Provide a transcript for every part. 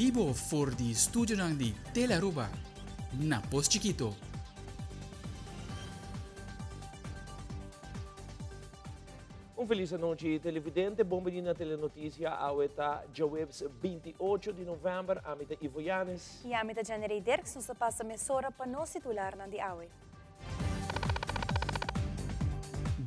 Bibo for di studionan di Telearuba na Pos Chikito. Un felis anochi televidente, bon bini na Telenoticia, awe ta djaweps 28 di november, ami ta Ivo Yanes. Y ami ta Jennerey Dirks, nos ta pasa mesora pa nos titularnan di awe.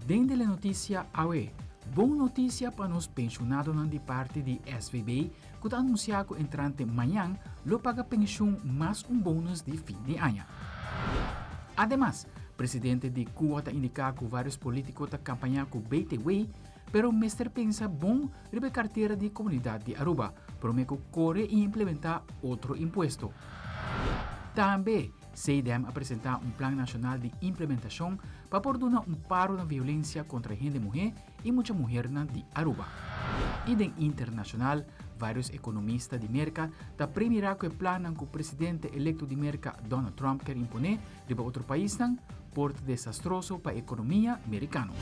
Den Telenoticia awe, bon noticia pa nos pensionadonan di parti di SVB cu ta anuncia cu entrante mañan lo paga pensioen mas un bonus di fin di aña. Ademas, Presidente di Cuba ta indica cu varios politico ta campaña cu BTW, pero mester pensa bon riba e cartera di comunidad di Aruba, prome cu core y implementa otro impuesto. Tambe, CDM a presenta un plan nacional di implementacion pa por duna un paro na violencia contra hende muhe y mucha muhernan di Aruba. Y den internacional, varios economista di Merca ta premira cu e plannan cu presidente electo di Merca Donald Trump kier impone riba otro paisnan por ta desastroso pa economia Mericano.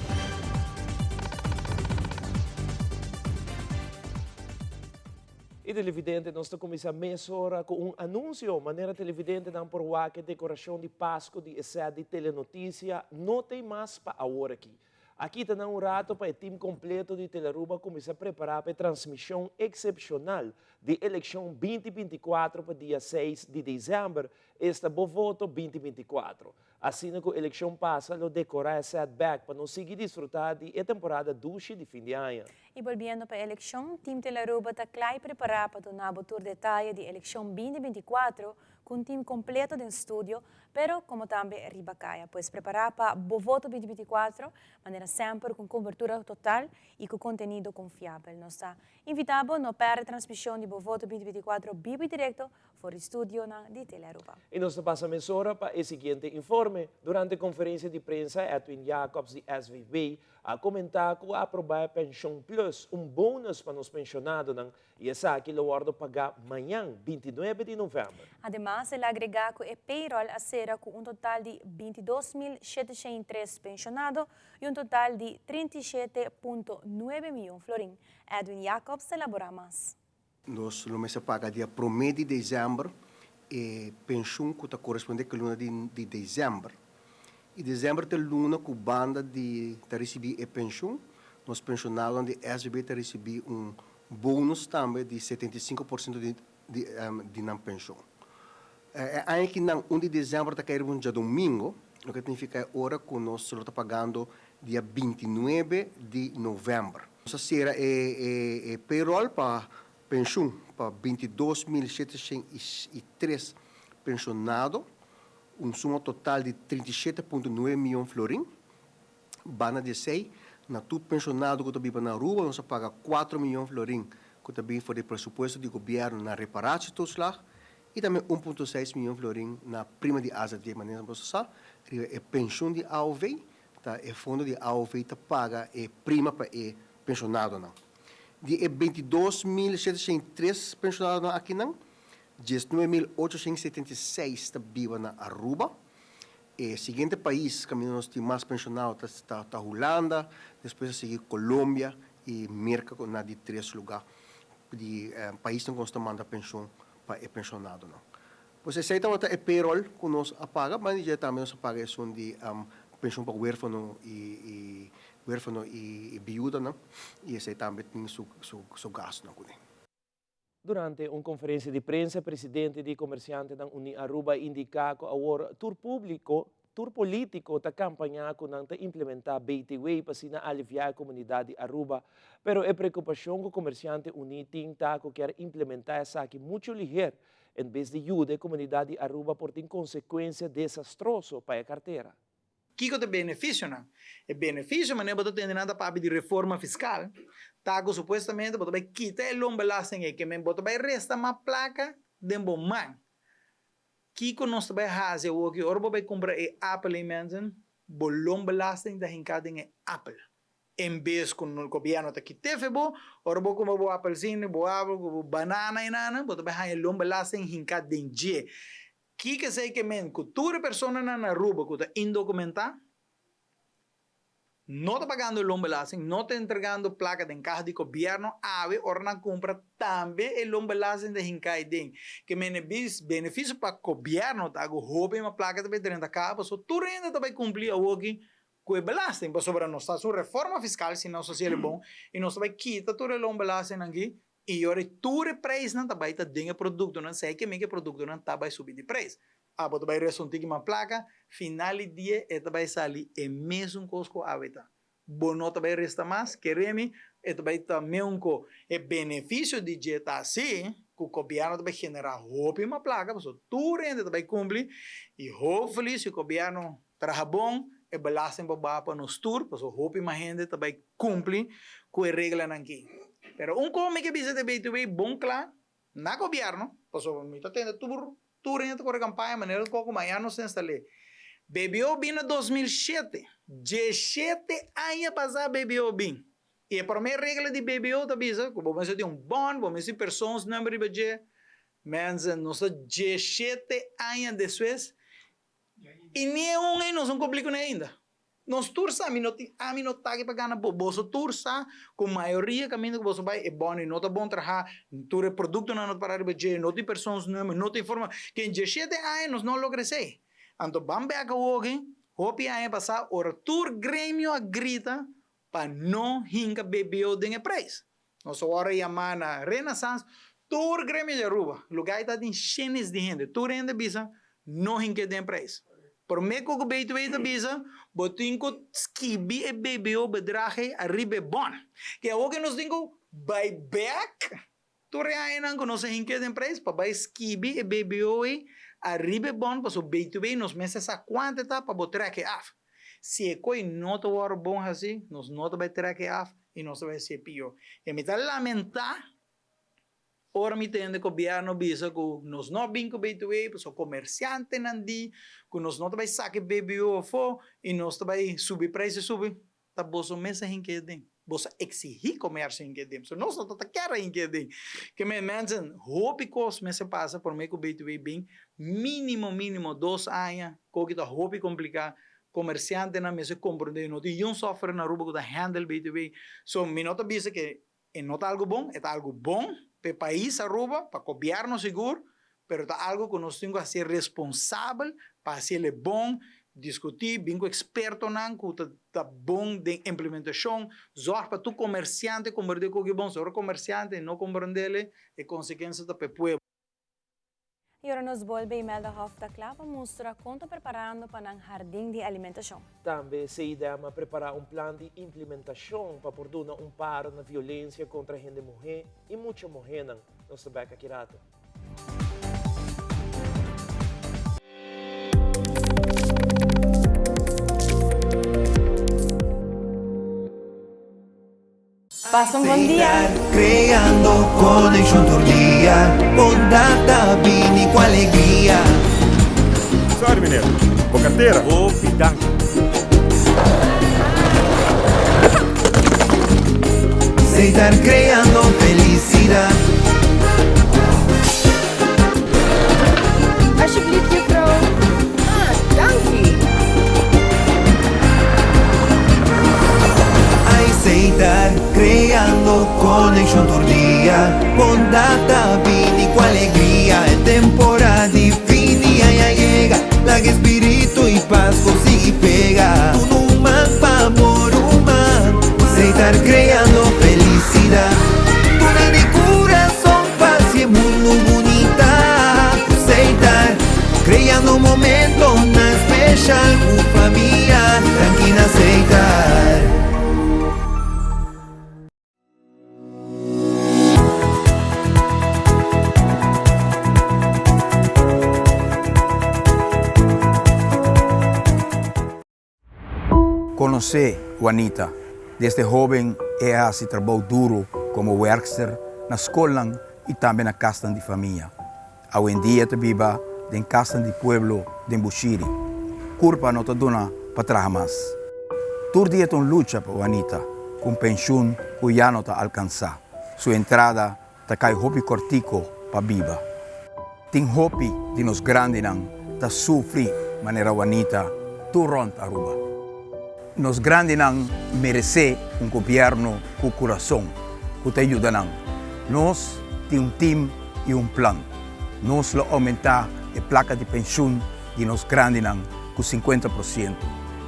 Y televidente nos ta cuminsa mesora cu un anuncio manera televidentenan por wak e decoracion di Pasco di e set di Telenoticia no t'ey mas pa awor aki. Aki ta nan un rato pa e team completo di Telearuba cuminsa prepara pa e transmision excepcional di eleccion 2024 pa dia 6 di december, esta bo voto 2024. Asina cu eleccion pasa lo decora e set bek pa nos sigui disfruta di e temporada dushi di fin di aña. Y bolbiendo pa eleccion, Team Telearuba ta cla y prepara pa duna bo tur detaye di eleccion 2024 cu un team completo den studio, pero como tambe riba caya. Pues prepara pa bo voto 2024, manera semper cu un cobertura total y cu contenido confiabel. Nos ta invita bo no perde transmision di bo voto 2024 bibo y directo for di studionan di Telearuba. Y nos ta pasa mesora pa e siguiente informe. Durante conferencia di prensa Edwin Jacobs di SVB a comenta cu a aproba e Pension Plus, un bonus pa nos pensionadonan, y esaki lo wordo paga mañan, 29 di november. Ademas, el a agrega cu e payroll a cera cu un total di 22.703 pensionado y un total di 37.9 miyon florin. Edwin Jacobs ta elabora mas. Nos lo mester paga dia promé di desèmber e penshun ku ta korespondé ku e luna di desèmber. I desèmber ta e luna ku banda di ta risibí e penshun, nos penshonadonan di SVB ta risibí un bonus tambe di 75 por siento di di nan penshun. E aña akinan 1 di desèmber ta kai riba un djadumingu, loke ta nifiká e ora ku nos lo ta pagando dia 29 di novèmber. Nos a sera e payroll pa penshun pa 22.703 penshonado, un suma total di 37.9 mion florin. Banda di esei, na tur penshonado ku ta biba na Aruba nos a paga 4 mion florin ku ta bin for di presupuesto di gobièrnu na reparatietoeslag i tambe 1.6 mion florin na prima di AZV. Manera boso sa, riba e penshun di AOV ta e fondo di AOV ta paga e prima pa e penshonadonan. Di e 22.703 penshonadonan akinan, 19.876 ta biba na Aruba. E siguiente pais kaminda nos tin mas penshonado ta ta Hulanda, despues a sigui Colombia i Merka ku na di tres lugá di paisnan ku nos ta manda penshon pa e penshonadonan. Pues esei tabata e payroll ku nos a paga, banda di dje tambe nos a paga esun di penshon pa huerfano i huerfano i biudanan i esei tambe tin su su gastunan kuné. Durante un conferencia di prensa, presidente di Comerciantenan Uní Aruba a indica cu awor tur publico, tur politico ta campaña cu nan ta implementa BTW pa asina alivia e comunidad di Aruba. Pero e preocupacion cu Comerciante Uní tin ta cu kier implementa esaki mucho liher en bes di yuda e comunidad di Aruba por tin consecuencia desastroso pa e cartera. Kiko ta e benefisionan? E benefisio, manera bo ta tende nan ta papia di reforma fiskal, ta ku supuestamente bo ta bai kita e loonbelasting ei, ke men bo ta bai resta mas plaka den bo man. Kiko nos ta bai hasi awoki ora bo bai kumpra e apel ei mensen, bo loonbelasting ta hinká den e apel. En bes ku gobièrnu ta kit'é fe bo, ora bo kumpra bo apelsin, bo apel ku bo banana ei nan, bo ta bai haña loonbelasting hinká den dje. Kiko esei ke men ku tur e personanan na Aruba ku ta indokumentá? no ta pagando e loonbelasting, no ta entregando placa den caha di gobierno, awe ora nan cumpra tambe e loonbelasting ta hinca aden. Ke mene bis beneficio pa gobierno ta cu hopi mas placa ta bay drenta caha pasobra tur hende ta bay cumpli awoki cu e belasting pasobra nos ta haci un reforma fiscal si nos haci el bon y nos ta bay kita tur e loonbelastingnan aki y ora tur e prijsnan ta bay ta den e productonan esey ke men ke productonan ta bay subi di prijs. Abo ta bai resta un tiki mas plaka, final di dia e ta bai sali e mesun kos ku awe ta. Bo no ta bai resta mas, kere mi, e ta bai ta meun ko. E benefisio di dje ta si ku gobièrnu ta bai generá hopi mas plaka, pasobra tur hende ta bai kumpli i hopefully si gobièrnu traha bon, e belasting por baha pa nos tur, pasobra hopi mas hende ta bai kumpli ku e reglanan aki. Pero un kos mi ke bisa ta BTW bon kla na gobièrnu, pasobra mi ta tende tur Tur hende ta kore kampaña manera koko mañana nos ta instal'é. BBO bin na 2007. Dieshete aña pasá BBO bin. I e promé regla di BBO ta bisa ku bo mester tin un bòn, bo mester tin persoonsnummer riba dje. Mensen, nos ta dieshete aña despues i ni e un ei nos no kumpli kuné ainda. Nos tur sa, mi no tin, ami no ta aki pa gana bo, boso tur sa ku mayoria kaminda ku boso bai e bòni no ta bon trahá, tur e produktonan no ta pará riba dje, no tin persoonsnummer, no tin forma, ke en dieshete aña nos no logra esei. Anto ban bèk awoki, hopi aña pasá ora tur gremio a grita pa no hinka BBO den e preis. Nos a wòrdu yamá na Renaissance, tur gremio di Aruba, lugá ei ta tin shenes di hende, tur hende bisa no hink'é den prijs. Promé ku ku BTW ta bisa, bo tin ku skibi e BBO bedrag ei ariba e bon. Ke awor ke nos tin ku bai bèk tur e añanan ku nos a hink'é den prijs pa bai skibi e BBO ei ariba e bon pasobra BTW nos mester sa kuantu e ta pa bo trèk e af. Si e koi no ta wòrdu bon hasí, nos no ta bai trèk e af i nos ta bai hasié pió. I mi ta lamentá ora mi tende gobièrnu bisa ku nos no bin ku BTW pasobra komersiantenan di ku nos no ta bai saka e BBO afó i nos ta bai subi preis i subi. Ta boso mes a hink'é aden. Boso a eksihí komersio hink'é aden. Pasobra nos no ta ta kere hink'é aden. Ke men mensen, hopi kos mester pasa promé ku BTW bin, mínimo mínimo dos aña, koki ta hopi kompliká. Komersiantenan mester komprondé no tin yun software na Aruba ku ta handle BTW. So mi no ta bisa ke e no ta algu bon, e ta algu bon pa e pais Aruba, pa gobièrnu sigur, pero ta algu ku nos tin ku hasié responsabel pa hasiel e bon, diskutí, bin ku ekspertonan ku ta ta bon den implementashon, zòrg pa tur komersiante komprendé koke bon, si ora komersiante no komprendé e konsekuensia ta pa e pueblo. Y ora nos bolbe Imelda Hof ta cla pa mustra con ta preparando pa nan hardin di alimentacion. Tambe CIDM a prepara un plan di implementacion pa por duna un paro na violencia contra hende muhe y mucha muhenan. Nos ta bek aki rato. Pasa un bon dia. Creando conexión tur dia, bondad ta bini cu alegria. Sorry meneer, bo cartera. Hopi danki. Seitar creando felicidad. Alsjeblieft juffrouw. Ah, danki. Aceitar, creando conexión tur dia. Bondad ta bini cu alegria. E temporada di fin di aña yega. Laga e spiritu y paz por sigui pega. Duna un man pa bo ruman. Aceitar, creando felicidad. Duna di curazon pa haci e mundo bunita. Aceitar, creando momentonan special cu famia. Danki na Aceitar. Konosé Juanita. Desde hóben e a hasi trabou duru komo wèrkster na skolnan i tambe na kasnan di famia. Awendia e ta biba den kasnan di pueblo den Bushiri. Kurpa no ta duna pa traha mas. Tur dia ta un lucha pa Juanita ku un penshun ku ya no ta alkansá. Su entrada ta kai hopi kòrtiko pa biba. Tin hopi di nos grandinan ta sufri manera Juanita tur rònt Aruba. Nos grandinan meresé un gobièrnu ku kurason, ku ta yuda nan. Nos tin un tim i un plan. Nos lo oumentá e plaka di penshun di nos grandinan ku 50%.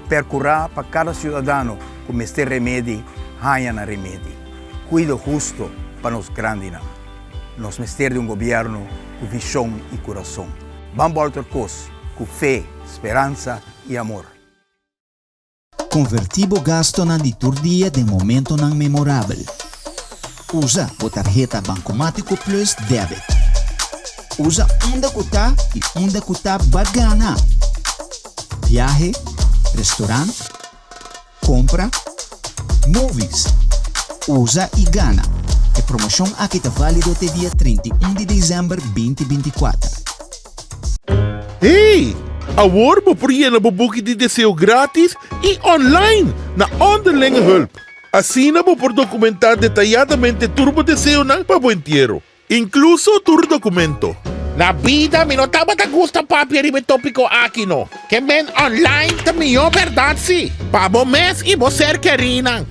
Perkurá pa kada siudadano ku mester remedi haña nan remedi. Kuido husto pa nos grandinan. Nos mester di un gobièrnu ku vishon i kurason. Ban bòlter kos ku fe, speransa i amor. Converti bo gastonan di tur dia den momentonan memorabel. Usa bo tarheta Bancomatico Plus Debit. Usa unda cu ta y unda cu ta ba gana! Viahe, restaurant, compra, movies. Usa y gana! E promocion aki ta valido te dia 31 di december 2024. Hey! Awor bo por yena bo buki di deseo gratis i online na Onderlinge Hulp. Asina bo por dokumentá detayadamente tur bo deseonan pa bo entiero, inkluso tur dokumento. Na bida mi no tabata gusta papia riba e tópiko aki no. Ke men online ta mihó bèrdat si, pa bo mes i bo ser kerínan.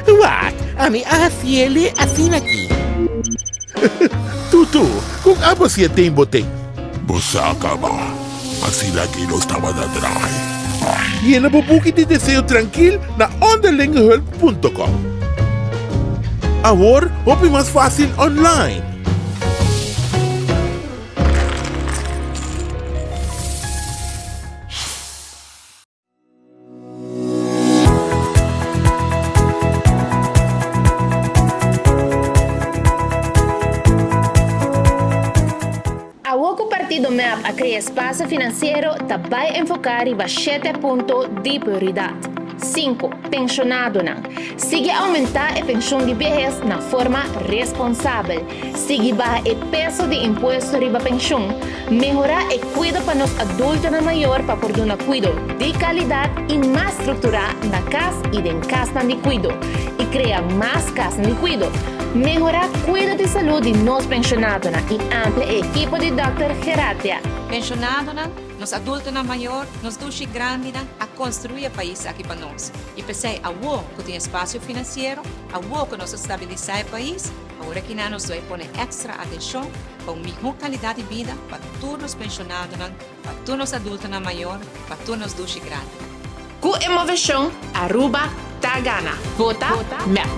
Wak, ami a hasiele asin'aki. Tutu, kon abo si e ten bo ten? Bo sa kaba, asina aki nos tabata draai. Yena bo buki di deseo trankil na onderlingehulp punto com. Awor hopi mas fásil online. Awor cu partido mep a crea espacio financiero ta bay enfoca riba shete punto di prioridad. Sinku, Pensionadonan. Sigui aumenta e pension di behes na forma responsabel. Sigui baha e peso di impuesto riba penshun, mehorá e kuido pa nos adultonan mayor pa por duna kuido di kalidat i mas strukturá na kas i den kasnan di kuido i krea mas kasnan di kuido, mehorá kuido di salú di nos penshonadonan i amplia e ekipo di dòkter Geratia. Penshonadonan, nos adultonan mayor, nos dushi grandinan a konstruí e pais aki pa nos i p'esei awor ku tin espasio finansiero, awor ku nos a stabilisá e pais, Awor aki nan nos lo e pone extra atencion pa un miho calidad di bida pa tur nos pensionadonan, pa tur nos adultonan mayor, pa tur nos dushi grandi. Cu e movecion Aruba ta gana. Vota mep.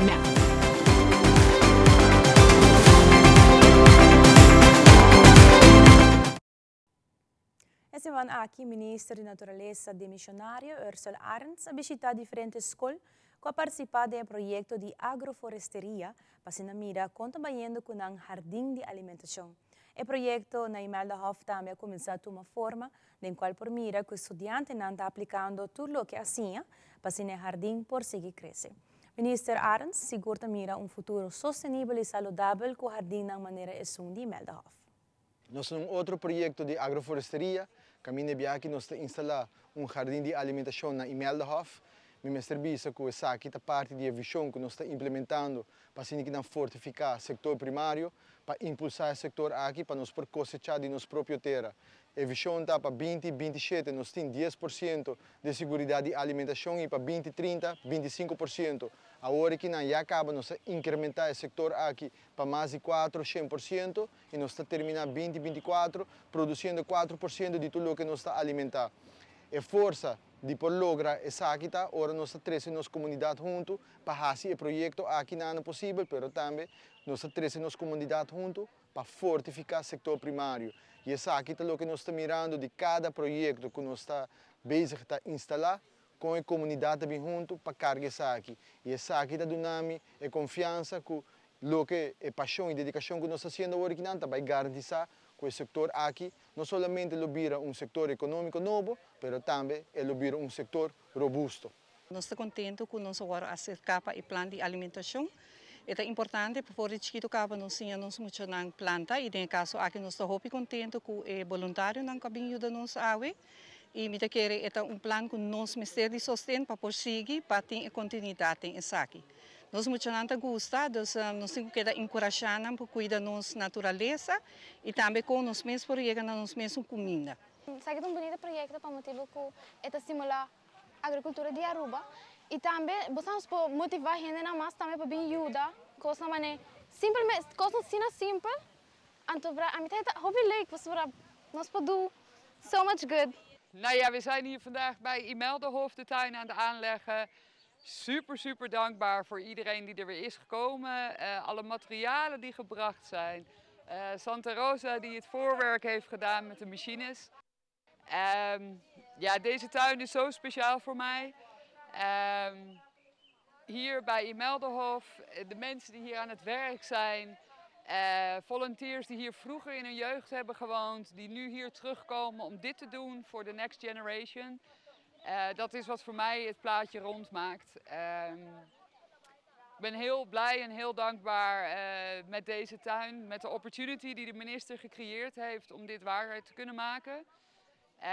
E siman aki Minister di Naturalesa demisionario Ursel Arends a bishita diferente skol ku a partisipá den e proyekto di agroforesteria pa asina mira kon ta bayendo ku nan hardin di alimentashon. E proyekto na Imeldahof tambe a kuminsá tuma forma den kual por mira ku e studiantenan ta aplikando tur loke a siña pa asina e hardin por sigui krese. Minister Arends sigur ta mira un futuro sostenibel i saludabel ku hardinnan manera esun di Imeldahof. Nos tin un otro proyecto di agroforesteria, caminda e biaha aki nos ta instala un jardin di alimentacion na Imeldahof. Mi mester bisa cu esaki ta parti di e vision cu nos ta implementando pa asina ki nan fortifica sector primario, pa impulsa e sector aki pa nos por cosecha di nos propio tera. E vision ta pa 2027 nos tin 10% di seguridad di alimentacion y pa 2030, 25%. Awor aki nan ya caba nos a incrementa e sector aki pa mas di cuatro 100% i nos ta terminá 2024 produsiendo 4% di tur loke nos ta alimentá. E forsa di por logra esaki ta ora nos ta trese nos komunidat huntu pa hasi e proyekto aki na posibel, pero tambe nos ta trese nos komunidat huntu pa fortifiká sektor primario. I esaki ta loke nos ta mirando di kada proyekto ku nos ta bezig ta instalá, kon e komunidat ta bin huntu pa karga esaki. I esaki ta duna mi e konfiansa ku loke e pashon i dedikashon ku nos ta hasiendo awor akinan ta bai garantisá ku e sektor aki no solamente lo bira un sektor ekonómiko nobo, pero tambe e lo bira un sektor robusto. Nos ta kontentu ku nos a wòrdu aserká pa e plan di alimentashon. E ta importante pa for di chikitu kaba nos siña nos muchanan planta i den e kaso aki nos ta hopi kontentu ku e boluntarionan ku a bin yuda nos awe. I mi ta kere e ta un plan ku nos mester di sosten pa por sigui pa tin e kontinuidat den esaki. Nos muchanan ta gusta, dus nos tin ku keda enkurashá nan pa kuida nos naturalesa i tambe kon nos mes por yega na nos mesun kuminda. Esaki ta un bunita proyekto pa motibu ku e ta stimulá agrikultura di Aruba. Y tambe bo sa nos por motiva hendenan mas tambe pa bin yuda, cosnan mane simpelme cosnan asina simpel, anto bra ami ta heta hopi leuk pasobra nos por do so much good. Nou ja, we zijn hier vandaag bij Imeldahof de tuin aan het aanleggen. Super, super dankbaar voor iedereen die er weer is gekomen. Uh, alle materialen die gebracht zijn. Uh, Santa Rosa die het voorwerk heeft gedaan met de machines. Um, ja, deze tuin is zo speciaal voor mij. Um, hier bij Imeldahof, de mensen die hier aan het werk zijn. Uh, volunteers die hier vroeger in hun jeugd hebben gewoond, die nu hier terugkomen om dit te doen voor de next generation. Uh, dat is wat voor mij het plaatje rondmaakt. Um, ik ben heel blij en heel dankbaar uh, met deze tuin, met de opportunity die de minister gecreëerd heeft om dit waarheid te kunnen maken. Uh,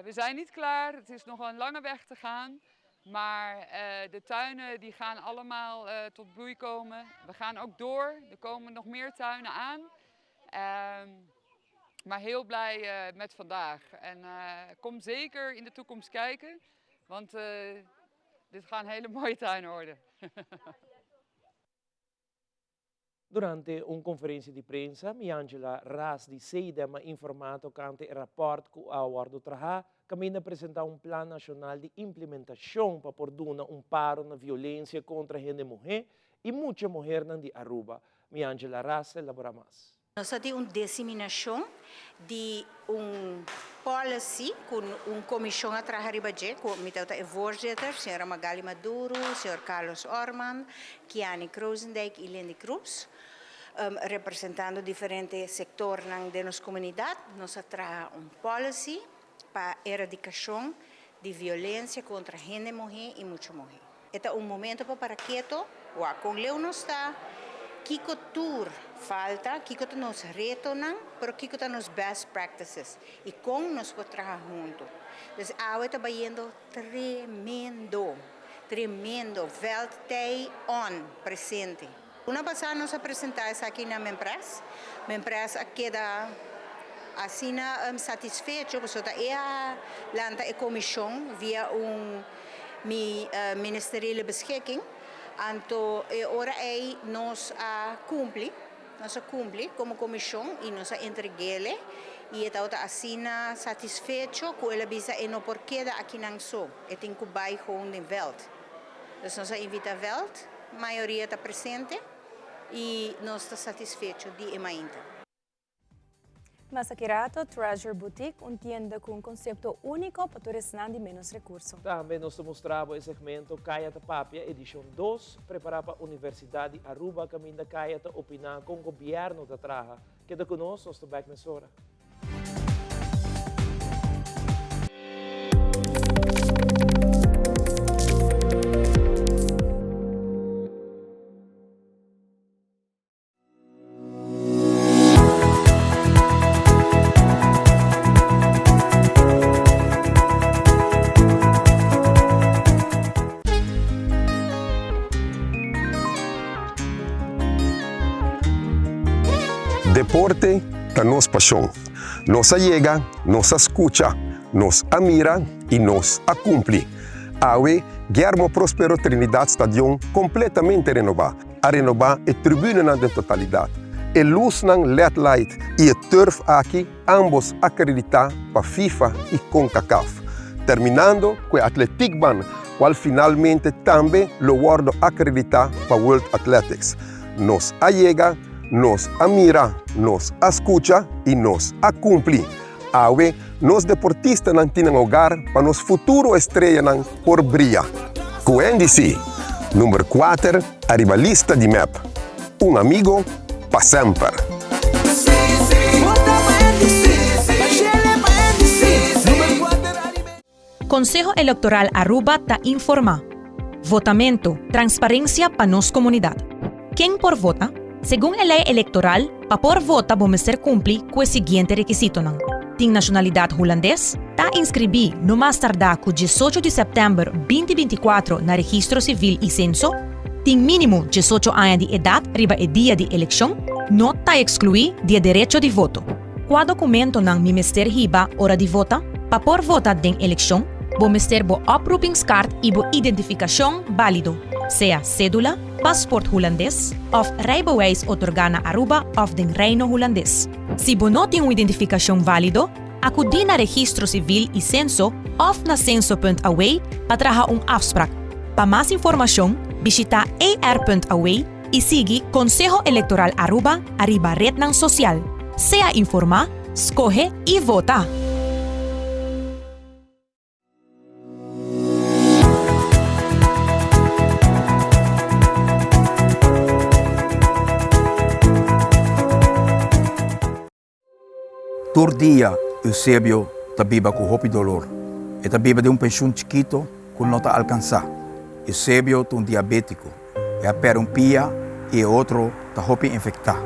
we zijn niet klaar, het is nog een lange weg te gaan. Maar uh, de tuinen die gaan allemaal uh, tot bloei komen. We gaan ook door, er komen nog meer tuinen aan. Uh, maar heel blij uh, met vandaag. En kom zeker in de toekomst kijken, want dit gaan hele mooie tuinen worden. Durante un conferencia di prensa, Miangela Ras di CIDEM a informa tocante e rapport cu a wordo traha, caminda a presenta un plan nacional di implementacion pa por duna un paro na violencia contra hende muhe y mucha muhernan di Aruba. Miangela Ras ta elabora mas. Nos a tin un desiminashon di un policy ku un komishon a traha riba dje, ku mi tabata e voorzitter, señora Magali Maduro, señor Carlos Orman, Kiani Krozendijk i Lindy Kroes, representando diferente sektornan den nos komunidat. Nos a traha un policy pa eradikashon di violensia kontra hende muhé i mucha muhé. E ta un momento pa para keto, wak kon leu nos ta, kiko tur falta, kiko ta nos retonan, pero kiko ta nos best practices y kon nos por traha hunto. Dus awe ta bayendo tremendo, tremendo, veld tei on, presente. Luna pasá nos a presentá esaki na Mempress. Mempress a keda asina satisfecho pasobra ta e a lanta e komishon via un mi ministeriele beschikking. Anto e ora ei nos a kumpli, nos a kumpli komo komishon i nos a entreg'ele i e tabata asina satisfecho ku el a bisa e no por keda akinan so, e tin ku bai gewoon den vèlt. Dus nos a invita vèlt, mayoria ta presente i nos ta satisfecho di e mainta. Mas aki rato, Treasure Boutique, un tienda cu un concepto unico pa tur esnan di menos recurso. Tambe nos ta mustra bo e segmento Caya ta Papia edicion dos, prepara pa Universidad di Aruba caminda Caya ta opina con gobierno ta traha. Keda cu nos, nos ta bek mesora. Deporte ta nos pasion. Nos a yega, nos a scucha, nos a mira y nos a cumpli. Awe, Guillermo Prospero Trinidad Stadion completamente renoba. A renobá e tribunenan den totalidat. E lusnan led light i e turf aki ambos akreditá pa FIFA i Concacaf. Terminando ku e atletiekbaan kual finalmente tambe lo wòrdu akreditá pa World Athletics. Nos a yega, nos a mira, nos a skucha i nos a kumpli. Awe nos deportistanan tin nan hogar pa nos futuro estrellanan por bria. Ku NDC, number kuater ariba lista di mep. Un amigo pa semper. Conseho Electoral Aruba ta informa. Votamento, transparencia pa nos comunidad. Ken por vota? Segun e ley electoral, pa por vota bo mester cumpli cu e siguiente requisitonan, Tin nacionalidad Hulandes, ta inscribi no mas tarda cu diesocho di september binti binticuatro na Registro Civil y Censo, tin minimo diesocho aña di edad riba e dia di eleccion, no ta exclui di e derecho di voto. Kua dokumentonan mi mester hiba ora di vota? Pa por vota den elekshon? Bo mester bo oproepingskaart i bo identifikashon bálido, sea sédula, pasport hulandes òf rijbewijs otorgá na Aruba òf den Reino Hulandes. Si bo no tin un identifikashon válido, akudí na Registro Sivil i Senso òf na Censo.aw pa traha un afsprak. Pa mas informashon, bishitá er.aw i sigui Konseho Elektoral Aruba ariba retnan sosial. Sea informá, skohe i vota! Tur dia Eusebio ta biba ku hopi dolor. E ta biba den un penshun chikito ku no ta alkansá. Eusebio ta un diabétiko. E a pèrdè un pia i e otro ta hopi infektá.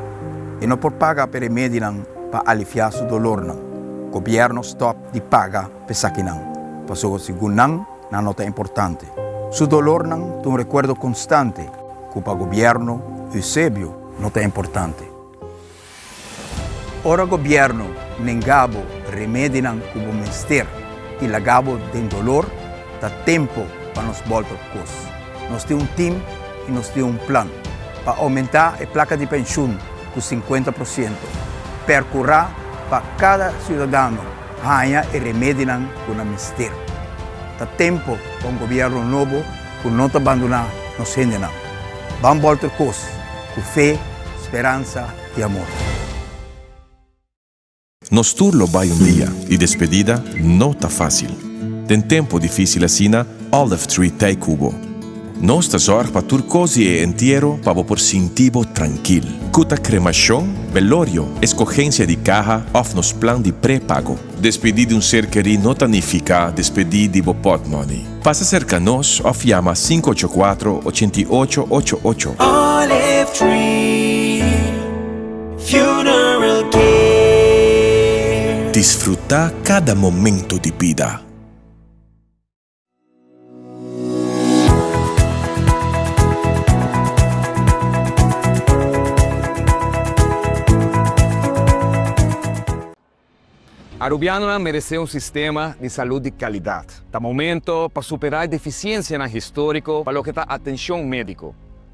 E no por paga pa e remedinan pa aliviá su dolornan. Gobièrnu stòp di paga pa esakinan, pasobra segun nan, nan no ta importante. Su dolornan ta un rekuerdo konstante ku pa gobièrnu Eusebio no ta importante. Ora gobièrnu nenga bo remedinan ku bo mester i laga bo den dolor, ta tempu pa nos bòlta op kos. Nos tin un tim i nos tin un plan pa oumentá e plaka di penshun ku 50%, perkurá pa kada siudadano haña e remedinan ku nan mester. Ta tempu pa un gobièrnu nobo ku no ta bandoná nos hendenan. Ban bòlta kos ku fe, speransa i amor. Nos tur lo bai un dia y despedida no ta facil. Den tempo dificil asina, Olive Tree t'ey cu bo. Nos ta zorg pa tur cos di e entiero pa bo por sinti bo trankil. Cu ta cremacion, belorio, escogencia di caha of nos plan di pre-pago. Despedi di un ser kerí no ta nifica despedi di bo potmoney. Pasa cerca nos of yama 584 88 88. Olive Tree Funeral Care. Disfruta cada momento di bida. Arubianonan merece un sistema di salud di calidad. Ta momento pa supera e deficiencianan historico pa loke ta atencion medico.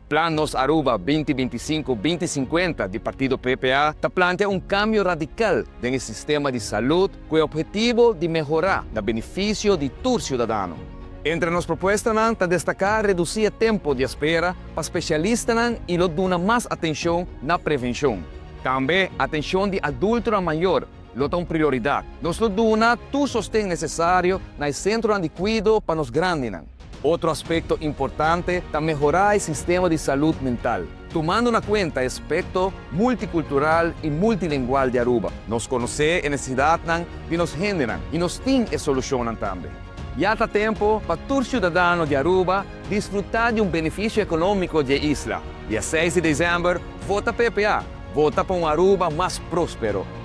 Plan Nos Aruba 2025, 2050 di partido PPA ta plantea un cambio radical den e sistema di salud cu e obhetivo di mehora na beneficio di tur ciudadano. Entre nos propuestanan ta destaca reduci e tempo di espera pa specialistanan y lo duna mas atencion na prevencion. Tambe atencion di adultonan mayor lo ta un prioridad. Nos lo duna tur sosten necesario na e centronan di cuido pa nos grandinan. Otro aspecto importante ta mehora e sistema di salud mental, tumando na cuenta e aspecto multicultural y multilingual di Aruba. Nos conoce e necesidadnan di nos hendenan y nos tin e solucionnan tambe. Ya ta tempo pa tur ciudadano di Aruba disfruta di un beneficio economico di e isla. Dia seis di december, vota PPA, vota pa un Aruba mas prospero.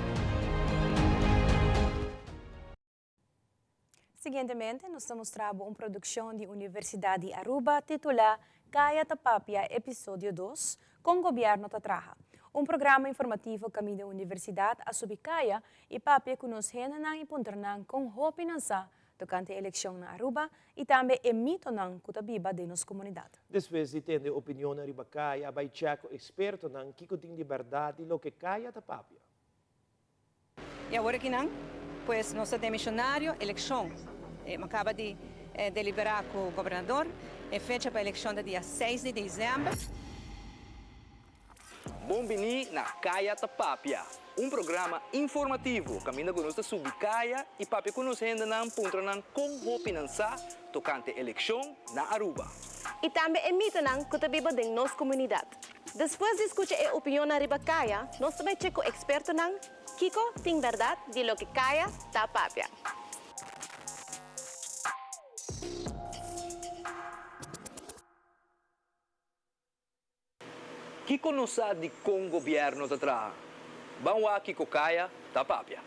Siguientemente nos ta mustra bo un produccion di Universidad di Aruba titula Caya ta Papia Episodio dos, Con Gobierno ta Traha. Un programa informativo caminda universidad a subi caya y papia cu nos hendenan y puntra nan con hopi nan sa tocante eleccion na Aruba y tambe e mitonan cu ta biba den nos comunidad. Despues di tende opinionnan riba caya, bay check cu expertonan kico tin di berdad di loke caya ta papia. Y awor akinan, pues nos ta demisionario, eleccion. Mi a caba di delibera cu gobernador, e fecha pa eleccion ta dia seis di december. Bon bini na Kaya ta Papia, un programa informativo kaminda ku nos ta subi kaya i papia ku nos hendenan puntra nan kon hopi nan sa tokante elekshon na Aruba. I tambe e mitonan ku ta biba den nos komunidat. Despues di skucha e opinionnan riba Kaya, nos ta bai chek ku ekspertonan kiko tin bèrdat di loke Kaya ta papia. Kiko nos sa di kon gobièrnu ta traha? Ban wak kiko Kaya ta papia.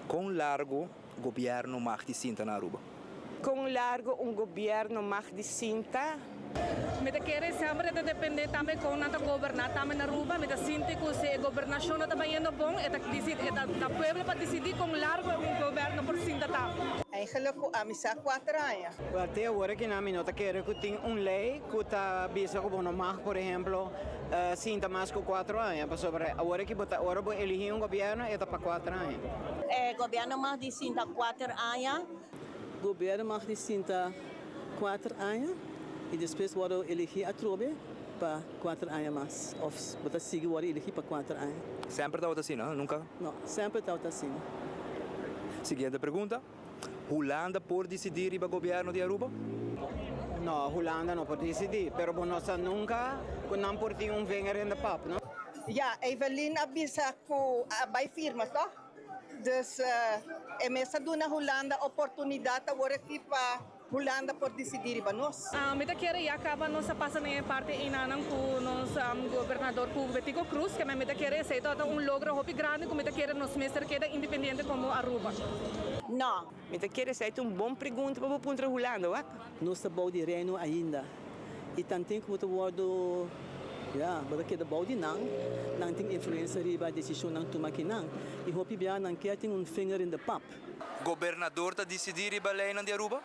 Kon largu gobièrnu mag di sinta na Aruba? Kon largu un gobièrnu mag di sinta? Mi ta kere semper e ta depende tambe kon nan ta goberna tambe na Aruba. Mi ta sinti ku si e gobernashon no ta bayendo bon e ta disi e ta na pueblo pa disidi kon largu un goberno por sinta tambe. Eigenlijk ku ami sa kuater aña. Wel te awor aki nan mi no ta kere ku tin un lei ku ta bisa ku bo no mag por ehemplo sinta mas ku kuater aña pasobra awor aki bo ta ora bo eligi un gobierno e ta pa kuater aña. E gobierno mag di sinta kuater aña. Gobierno mag di sinta kuater aña y despues wordo eligi atrobe pa kuater aña mas of bo ta sigui wordo eligi pa kuater aña. Semper tabata asina, nunca? No, semper tabata asina. Siguiente pregunta, Hulanda por dicidi riba gobierno di Aruba? No, Hulanda no por dicidi, pero bo no sa nunca cu nan por tin un vinger in de pap, no? Ya, Evelyn a bisa cu a bay firma, toch? Dus e mes a duna Hulanda oportunidad awor aki pa Hulanda por disidí riba nos. Mi ta kere ya kaba nos a pasa den e parti einanan ku nos gobernador ku Betico Croes, keme mi ta kere esei tabata un logro hopi grandi ku mi ta kere nos mester keda independiente komo Aruba. No. Mi ta kere esei ta un bon pregunta pa bo puntra Hulanda, wak. Nos ta bou di Reino ainda y tanten cu bo ta wordo, ya, bo ta keda bou di nan, nan tin influencia riba decisionnan tuma akinan y hopi bia nan kier tin un finger in the pap. Gobernador ta disidí riba leinan di Aruba?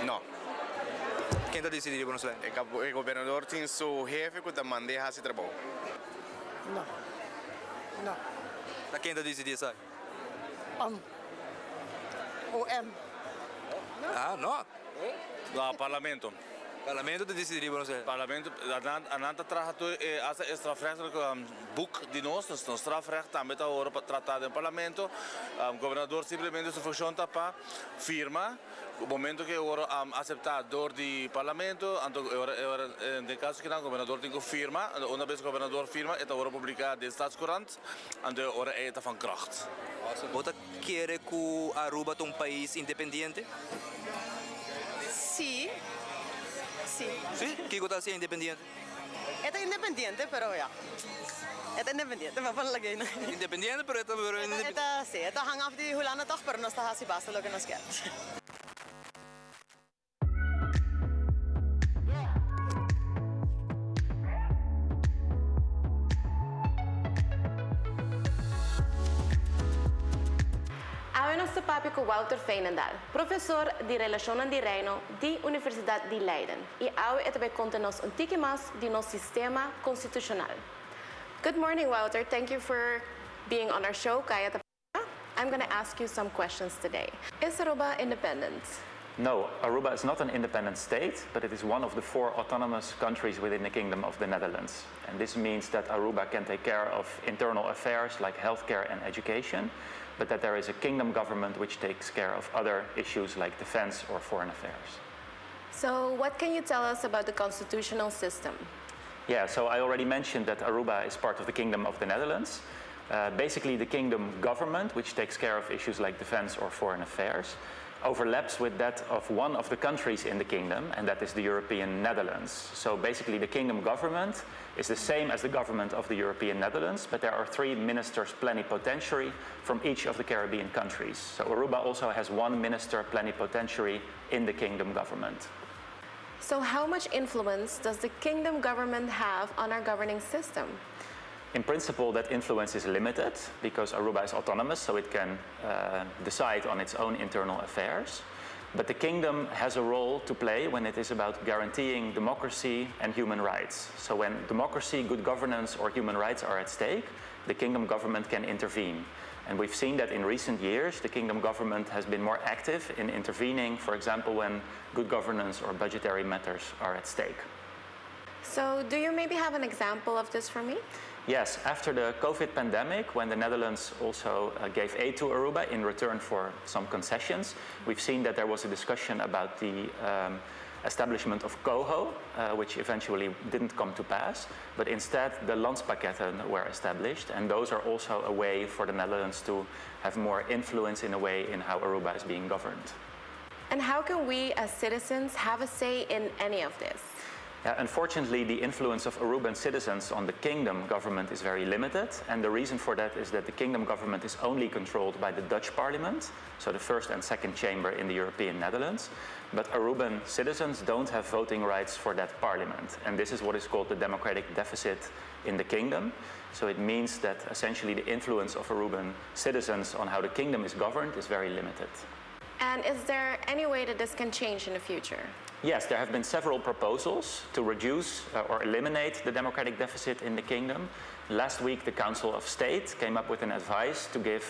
No. Ken ta disidí riba nos leinan? E gobernador tin su hefe ku ta mand'é hasi trabou. No. No. Ta ken ta disidí esaki? Om. OM. Ah, no. No, parlamento. Parlamento ta disidí riba nos leinan? Parlamento, anan ta traha tur e hasta e strafrechtelijk boek di nos, nos strafrecht tambe ta ora pa trata den parlamento. Gobernador simplemente su funcion ta pa firma, momento cu e ora acepta door di parlamento, anto e ora e ora den caso kinan gobernador tin cu firma, anto una bes gobernador firma e ta ora publica den Staatscourant, anto e ora ey ta van kracht. Bo ta kere cu Aruba ta un pais independiente? Si, si. Si? Kico ta hacié independiente? E ta independiente, pero ya. E ta independiente, pa pone lag'ei no. Independiente, pero e ta. E ta, si, e ta hang af di Hulanda tòg, pero nos ta hasi basta loke nos kier. Awe nos ta papia ku Wouter Veenendaal, profesor di Relashonnan di Reino di Universidat di Leiden i awe e ta bai konta nos un tiki mas di nos sistema konstitushonal. Good morning Wouter, thank you for being on our show Kaya ta Papia. I'm gonna ask you some questions today. Is Aruba independent? No, Aruba is not an independent state, but it is one of the four autonomous countries within the Kingdom of the Netherlands. And this means that Aruba can take care of internal affairs like healthcare and education, but that there is a kingdom government which takes care of other issues like defense or foreign affairs. So what can you tell us about the constitutional system? Yeah, so I already mentioned that Aruba is part of the Kingdom of the Netherlands. Uh, basically, the kingdom government, which takes care of issues like defense or foreign affairs, overlaps with that of one of the countries in the kingdom, and that is the European Netherlands. So basically, the kingdom government is the same as the government of the European Netherlands, but there are three ministers plenipotentiary from each of the Caribbean countries. So Aruba also has one minister plenipotentiary in the kingdom government. So how much influence does the kingdom government have on our governing system? In principle, that influence is limited because Aruba is autonomous, so it can uh, decide on its own internal affairs. But the kingdom has a role to play when it is about guaranteeing democracy and human rights. So when democracy, good governance, or human rights are at stake, the kingdom government can intervene. And we've seen that in recent years, the kingdom government has been more active in intervening, for example, when good governance or budgetary matters are at stake. So, do you maybe have an example of this for me? Yes, after the COVID pandemic, when the Netherlands also uh, gave aid to Aruba in return for some concessions, we've seen that there was a discussion about the um, establishment of COHO, uh, which eventually didn't come to pass, but instead the landspakketten were established, and those are also a way for the Netherlands to have more influence in a way in how Aruba is being governed. And how can we as citizens have a say in any of this? Uh, unfortunately, the influence of Aruban citizens on the kingdom government is very limited, and the reason for that is that the kingdom government is only controlled by the Dutch parliament, so the first and second chamber in the European Netherlands. But Aruban citizens don't have voting rights for that parliament, and this is what is called the democratic deficit in the kingdom. So it means that essentially the influence of Aruban citizens on how the kingdom is governed is very limited. And is there any way that this can change in the future? Yes, there have been several proposals to reduce uh, or eliminate the democratic deficit in the kingdom. Last week, the Council of State came up with an advice to give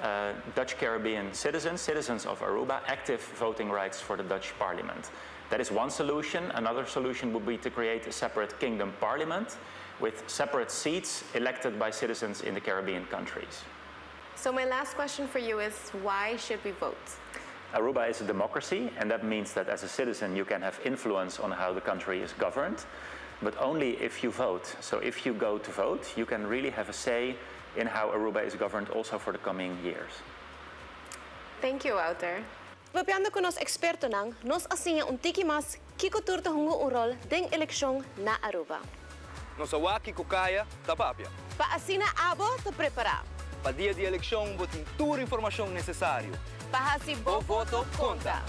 uh, Dutch Caribbean citizens, citizens of Aruba, active voting rights for the Dutch parliament. That is one solution. Another solution would be to create a separate kingdom parliament with separate seats elected by citizens in the Caribbean countries. So my last question for you is why should we vote? Aruba is a democracy, and that means that as a citizen you can have influence on how the country is governed, but only if you vote. So if you go to vote, you can really have a say in how Aruba is governed also for the coming years. Thank you, Wouter. Papiando ku nos ekspertonan, nos a siña un tiki mas kiko tur ta hunga un ròl den elekshon na Aruba. Nos a wak kiko kaya ta papia. Pa asina abo ta prepará. Pa dia di elekshon bo tin tur informashon nesesario. Pa hasi bo voto konta.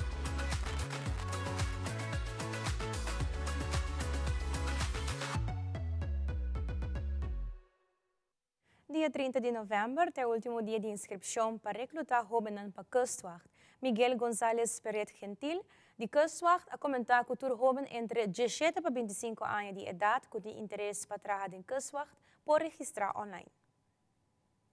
Dia 30 di novèmber ta e último dia di inskripshon pa reklutá hóbennan pa Kustwacht. Miguel Gonzalez Perret Gentil, di Kustwacht, a komentá ku tur hóben entre diesshete pa bintisinku aña di edat ku tin interes pa traha den Kustwacht por registrá online.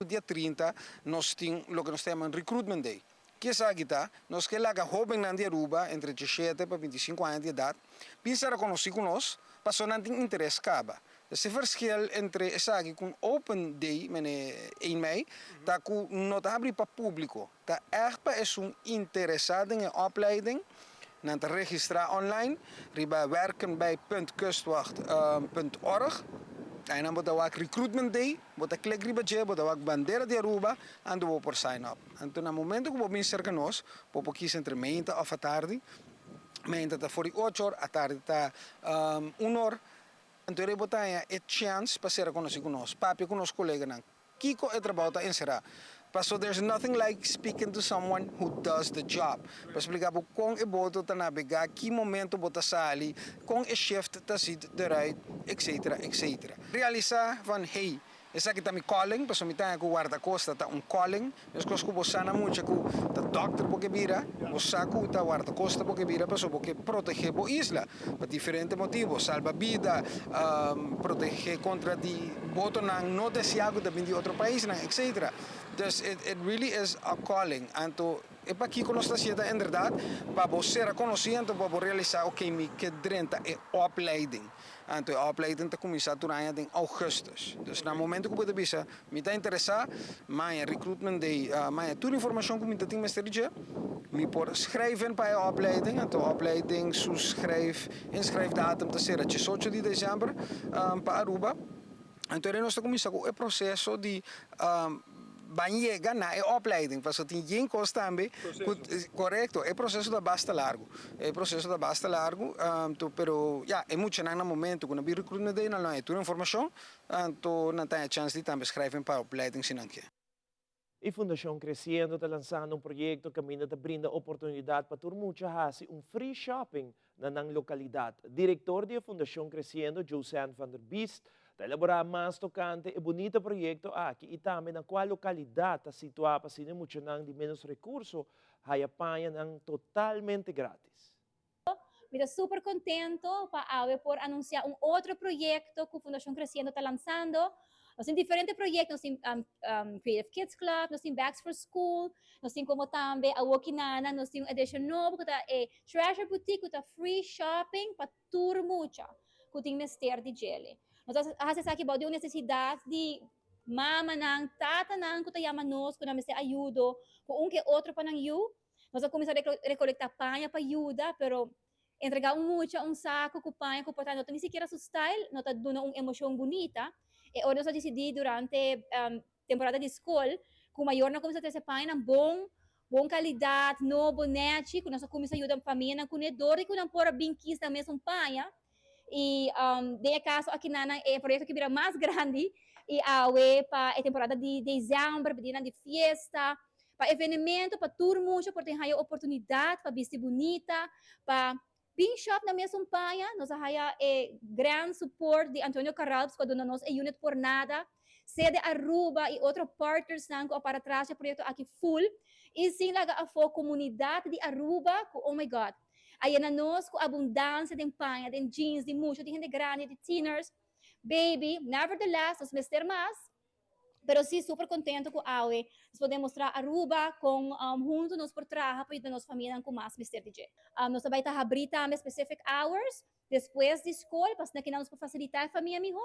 Dia 30 nos tin loke nos ta yama un recruitment day. Ki esaki ta? Nos ke laga hóbennan di Aruba entre diesshete pa bintisinku aña di edat bin ser rekonosí ku nos pasobra nan tin interes kaba. E verschil entre esaki ku un open day, mene 1 mei, ta ku no ta habri pa públiko. Ta ègt pa esun interesá den e opleiding. Nan ta registrá online riba werkenbij.kustwacht punt org. Einan bo ta wak recruitment day, bo ta klik riba dje, bo ta wak bandera di Aruba, anto bo por sign up. Anto na momento ku bo bin serka nos, bo por kisa entre meinta òf atardi. Meinta ta for di ocho or, atardi ta un or. Anto e bo ta haña e chèns pa sera konosí ku nos, papia ku nos koleganan kiko e trabou ta enserá. Paso there's nothing like speaking to someone who does the job. Pa splika bo kon e boto ta nabegá, ki momento bo ta sali, kon e shift ta ziet eruit, etcetera, etcetera. Realisá van hey, Esaki ta mi calling, pasobra mi ta haña ku wardakosta ta un calling. Meskos ku bo sa na mucha ku ta dòkter bo ke bira, bo sa ku ta wardakosta bo ke bira pasobra bo ke protegé bo isla pa diferente motibu, salba bida, protegé kontra di botonan no deseá ku ta bin di otro paisnan, etcetera. Dus it it really is a calling. Anto e pakiko nos ta hasié ta inderdat pa bo sera konosí anto pa bo realisá, oke mi ke drenta e opleiding. Anto e opleiding ta kuminsá tur aña den ougùstùs. Dus na momento ku bo ta bisa, mi ta interesá, maña recruitment day, maña tur informashon ku mi ta tin mester di dje, mi por schrijven pa e opleiding. Anto opleiding su schrijf, inschrijfdatum ta sera diesocho di desèmber pa Aruba. Anto nos ta kuminsá ku e proseso di Ban yega na e opleiding, pasobra tin yen kos tambe ku, korekto, e proseso ta basta largu. E proseso ta basta largu, anto pero ya, e muchanan na momento ku nan bin recruitment day nan lo haña tur informashon, anto nan ta haña chèns di tambe schrijven pa opleiding si nan ke. E Fundashon Creciendo ta lansando un proyekto kaminda ta brinda oportunidat pa tur mucha hasi un free shopping na nan lokalidat. Direktor di e Fundashon Creciendo, Josanne van der Biest, ta elaborá mas tokante e bunita proyekto aki i tambe na kua lokalidat ta situá pa asina e muchanan di ménos rekurso haya pañanan totalmente grátis. Mi ta super contento pa awe por anuncia un otro proyecto cu Fundacion Creciendo ta lanzando. Nos tin diferente proyecto, nos tin Creative Kids Club, nos tin Bags for School, nos tin como tambe awokinana, nos tin un edicion nobo cu ta e Treasure Boutique cu ta free shopping pa tur mucha cu tin mester di djele. Nos a haci esaki bao di un necesidad di mamanan, tatanan cu ta yama nos cu nan mester ayudo cu un ke otro pa nan yu. Nos a cuminsa recolecta paña pa yuda, pero entrega un mucha un saco cu paña cu por ta no ta ni sikiera su style, no ta duna un emocion bunita. E ora nos a dicidi durante temporada di scol cu mayornan a cuminsa trece pañanan bon, bon calidad, nobo, nechi, cu nos a cuminsa yuda famianan cune dor di cu nan por a bin kies nan mes un paña. Y den e caso aki nan e proyecto aki bira mas grandi y awe pa e temporada di december, pa dianan di fiesta, pa evenemento, pa tur mucha por tin haya oportunidad pa bisti bunita, pa bin shop nan mesun paña. Nos a haya e gran support di Antonio Carralps cu a duna nos e unit por nada, Sede Aruba y otro partnersnan cu a para tras di e proyecto aki full. Y sin laga afo comunidad di Aruba cu oh my God a yena nos cu abundancia den paña, den jeans, di mucha, di hende grandi, di tieners, baby, nevertheless nos mester mas, pero si super contento cu awe nos por demostra Aruba con hunto nos por traha pa yuda nos famianan cu mas mester di dje. Nos ta bay ta habri tambe specific hours despues di scol pa asina kinan nos por facilita e famia miho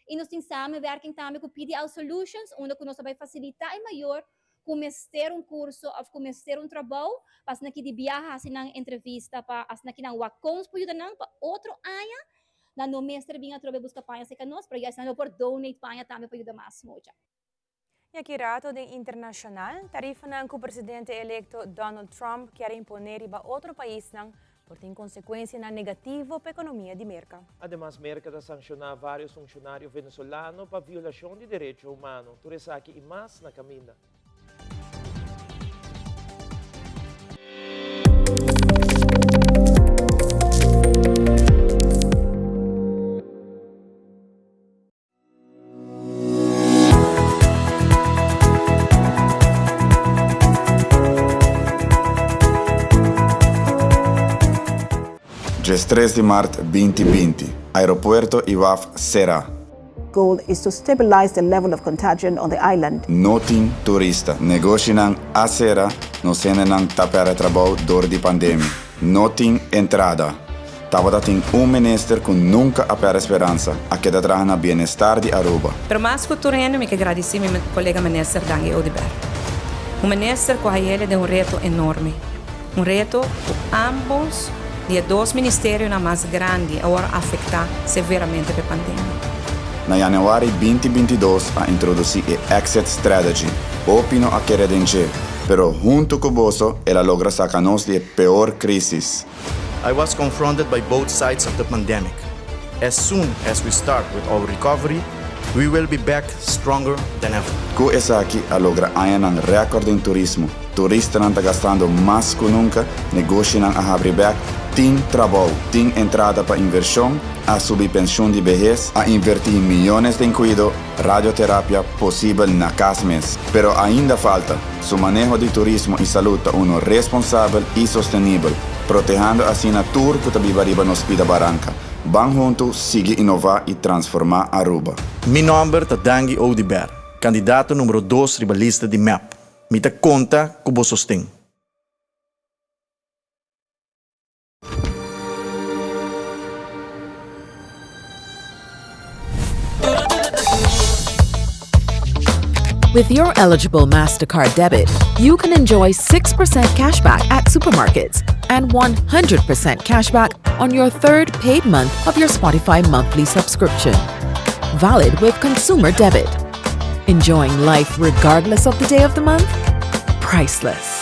y nos tin samenwerking tambe cu PDL Solutions unda cu nos ta bay facilita e mayor cu mester un curso of cu mester un trabou pa asina ki di biaha haci nan entrevista pa asina ki nan wak con nos por yuda nan pa otro aña nan no mester bin atrobe busca paña cerca nos pero ya asina nan lo por donate paña tambe pa yuda mas mucha. Y aki rato den internacional, tarifanan cu presidente electo Donald Trump kier impone riba otro paisnan por tin consecuencianan negativo pa economia di Merca. Ademas Merca ta sanciona varios funcionario venezolano pa violacion di derecho humano. Tur esaki y mas na caminda. 13 di maart 2020, Aeropuerto y waf sera. Goal is to stabilize the level of contagion on the island. No tin turista. Negoshinan a sera, nos hendenan ta perde trabou door di pandemia. No tin entrada. Tabata tin un minister cu nunca a perde speransa, a keda traha na bienestar di Aruba. Pero mas cu tur hende mi ke gradici mi colega minister Dangui Oduber. Un minister cu a hele den un reto enorme. Un reto cu ambos di e dos ministerionan mas grandi a worde afecta severamente p'e pandemia. Na januari 2022 a introduci e Exit Strategy. Hopi no a kere den dje, pero hunto cu boso el a logra saca nos di e peor crisis. I was confronted by both sides of the pandemic. As soon as we start with our recovery, we will be back stronger than ever. Ku esaki a logra añanan rèkòrt den turismo. Turistanan ta gastando mas ku nunka, negoshinan a habri bèk, tin trabou, tin entrada pa invershon, a subi penshun di behes, a invertí miyones den kuido, radioterapia posibel na kas mes. Pero ainda falta. Su maneho di turismo y salud ta uno responsabel y sostenibel, protehando asina tur cu ta biba riba nos pida baranca. Ban hunto sigui innova y transforma Aruba. Mi nomber ta Dangui Oduber, candidato numero dos riba lista di mep. Mi ta conta cu bo sosten. With your eligible MasterCard debit, you can enjoy 6% cashback at supermarkets and 100% cashback on your third paid month of your Spotify monthly subscription. Valid with consumer debit. Enjoying life regardless of the day of the month? Priceless.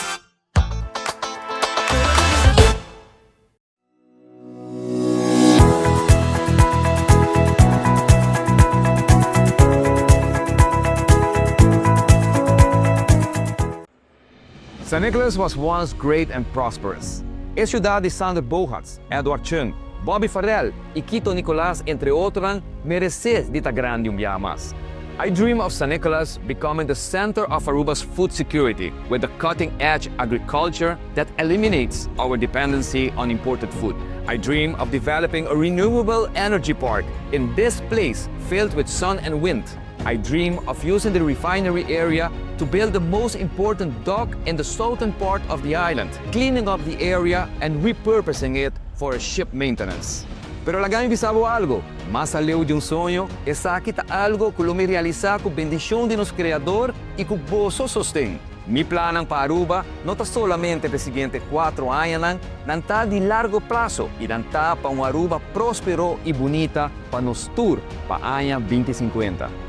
San Nicolas was once great and prosperous. E ciudad di Sander Bogaerts, Edward Chung, Bobby Farrell y Quito Nicolas entre otronan merece di ta grandi un biaha mas. I dream of San Nicolas becoming the center of Aruba's food security with the cutting-edge agriculture that eliminates our dependency on imported food. I dream of developing a renewable energy park in this place filled with sun and wind. I dream of using the refinery area to build the most important dock in the southern part of the island, cleaning up the area and repurposing it for ship maintenance. Pero laga mi bisa bo algo, mas aleu di un soño, esaki ta algo cu lo mi realisa cu bendicion di nos Creador y cu boso sosten. Mi plannan pa Aruba no ta solamente p'e siguiente cuatro añanan, nan ta di largo plazo y nan ta pa un Aruba prospero y bunita pa nos tur pa aña 2050.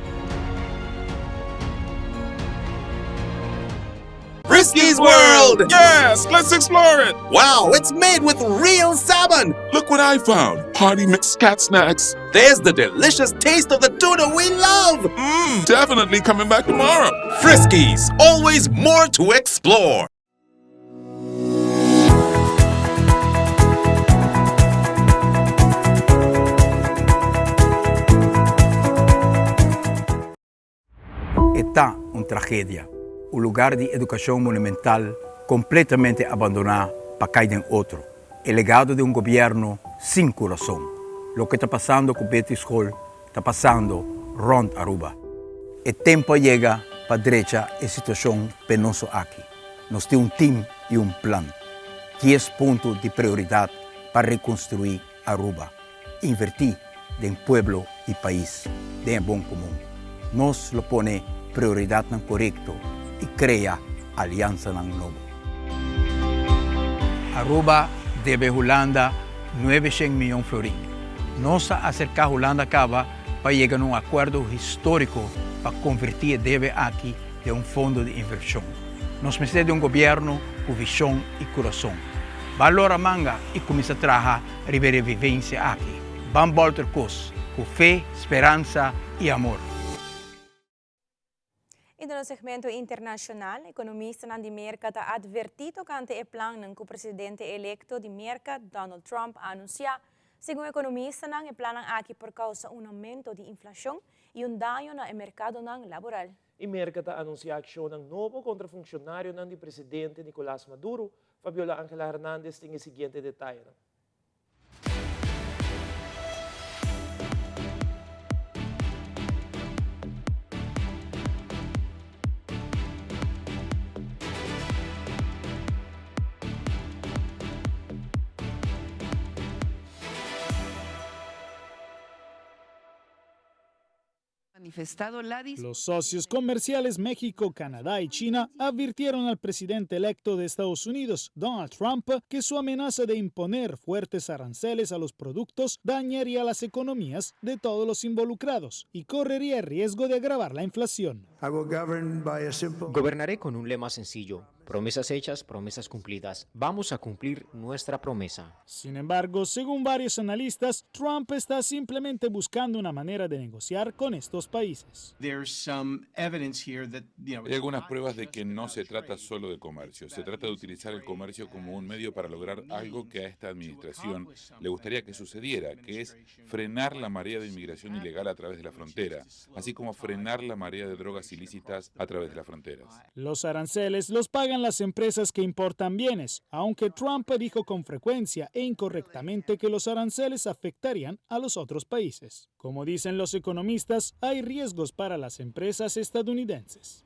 Friskies World! Yes, let's explore it! Wow, it's made with real salmon! Look what I found! Party mix cat snacks. There's the delicious taste of the tuna we love! Mmm, definitely coming back tomorrow. Friskies, always more to explore. E ta un tragedia. Un lugar di educacion monumental. Completamente abandona pa cay den otro. E legado di un gobierno sin curason. Loke ta pasando cu Betty School ta pasando rond Aruba. E tempo a yega pa drecha e situacion penoso aki. Nos tin un team y un plan. Dies punto di prioridad pa reconstrui Aruba. Inverti den pueblo y pais, den e bon comun. Nos lo pone prioridadnan corecto y crea alianzanan nobo. Aruba debe Hulanda nuebeshen miyon florin. Nos a acerca Hulanda caba pa yega na un acuerdo historico pa converti e debe aki den un fondo di inversion. Nos mester di un gobierno cu vision y curason. Ban lora manga y cuminsa traha riba e revivencia aki. Ban bolter cos cu fe, speransa y amor. Y den nos segmento internacional, economistanan di Merca ta adverti tocante e plannan cu presidente electo di Merca, Donald Trump, a anuncia. Segun economistanan, e plannan aki por causa un aumento di inflacion y un daño na e mercadonan laboral. Y Merca ta anuncia accionnan nobo contra funcionarionan di presidente Nicolas Maduro. Fabiola Angela Hernandez tin e siguiente detayenan. Los socios comerciales México, Canadá y China advirtieron al presidente electo de Estados Unidos, Donald Trump, que su amenaza de imponer fuertes aranceles a los productos dañaría las economías de todos los involucrados y correría el riesgo de agravar la inflación. Gobernaré con un lema sencillo, Promesas hechas, promesas cumplidas. Vamos a cumplir nuestra promesa. Sin embargo, según varios analistas, Trump está simplemente buscando una manera de negociar con estos países. Hay algunas pruebas de que no se trata solo de comercio. Se trata de utilizar el comercio como un medio para lograr algo que a esta administración le gustaría que sucediera, que es frenar la marea de inmigración ilegal a través de la frontera, así como frenar la marea de drogas ilícitas a través de las fronteras. Los aranceles los pagan las empresas que importan bienes, aunque Trump dijo con frecuencia e incorrectamente que los aranceles afectarían a los otros países. Como dicen los economistas, hay riesgos para las empresas estadounidenses.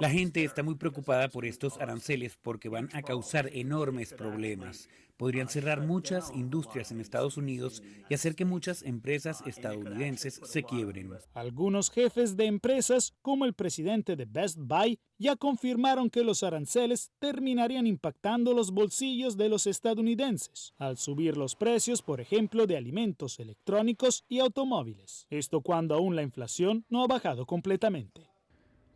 La gente está muy preocupada por estos aranceles porque van a causar enormes problemas. Podrían cerrar muchas industrias en Estados Unidos y hacer que muchas empresas estadounidenses se quiebren. Algunos jefes de empresas, como el presidente de Best Buy, ya confirmaron que los aranceles terminarían impactando los bolsillos de los estadounidenses, al subir los precios, por ejemplo, de alimentos electrónicos y automóviles. Esto cuando aún la inflación no ha bajado completamente.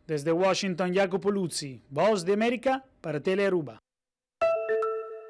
Desde Washington, Jacopo Luzzi, Voz de América, para Telearuba.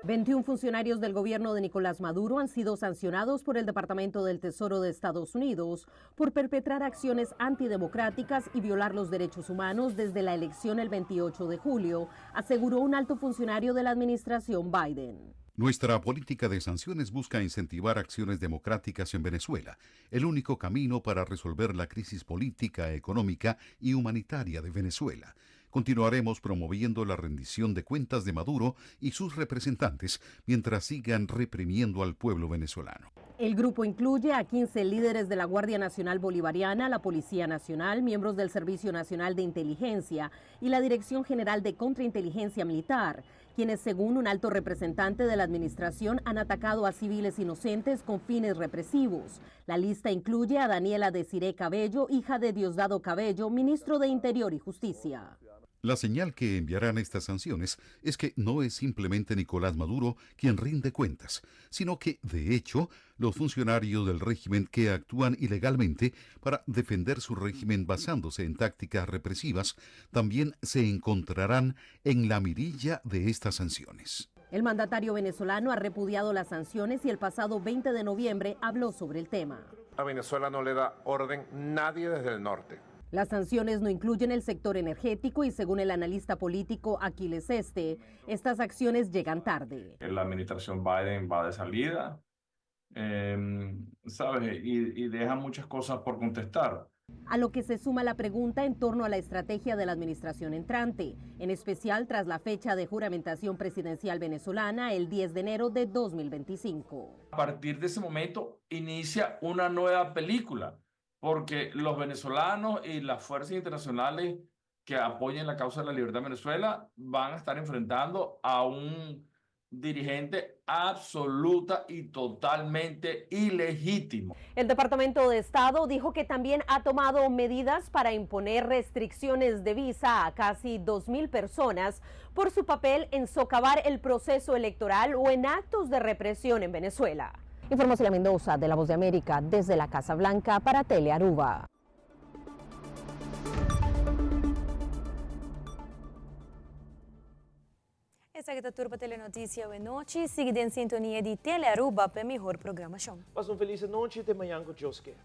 21 funcionarios del gobierno de Nicolás Maduro han sido sancionados por el Departamento del Tesoro de Estados Unidos por perpetrar acciones antidemocráticas y violar los derechos humanos desde la elección el 28 de julio, aseguró un alto funcionario de la administración Biden. Nuestra política de sanciones busca incentivar acciones democráticas en Venezuela, el único camino para resolver la crisis política, económica y humanitaria de Venezuela. Continuaremos promoviendo la rendición de cuentas de Maduro y sus representantes mientras sigan reprimiendo al pueblo venezolano. El grupo incluye a 15 líderes de la Guardia Nacional Bolivariana, la Policía Nacional, miembros del Servicio Nacional de Inteligencia y la Dirección General de Contrainteligencia Militar, quienes, según un alto representante de la administración, han atacado a civiles inocentes con fines represivos. La lista incluye a Daniela Desiré Cabello, hija de Diosdado Cabello, ministro de Interior y Justicia. La señal que enviarán estas sanciones es que no es simplemente Nicolás Maduro quien rinde cuentas, sino que, de hecho, los funcionarios del régimen que actúan ilegalmente para defender su régimen basándose en tácticas represivas también se encontrarán en la mirilla de estas sanciones. El mandatario venezolano ha repudiado las sanciones y el pasado 20 de noviembre habló sobre el tema. A Venezuela no le da orden nadie desde el norte. Las sanciones no incluyen el sector energético y, según el analista político Aquiles Este, estas acciones llegan tarde. La administración Biden va de salida, ¿sabes? Y deja muchas cosas por contestar. A lo que se suma la pregunta en torno a la estrategia de la administración entrante, en especial tras la fecha de juramentación presidencial venezolana el 10 de enero de 2025. A partir de ese momento inicia una nueva película, porque los venezolanos y las fuerzas internacionales que apoyen la causa de la libertad en Venezuela van a estar enfrentando a un dirigente absoluta y totalmente ilegítimo. El Departamento de Estado dijo que también ha tomado medidas para imponer restricciones de visa a casi 2.000 personas por su papel en socavar el proceso electoral o en actos de represión en Venezuela. Informó Celia Mendoza de La Voz de América desde la Casa Blanca para Telearuba. Esaki ta tur pa Telenoticia awe nochi. Sigui den sintonia di Telearuba pa e mihor programacion. Pasa un feliz anochi te mañan cu Dios kier.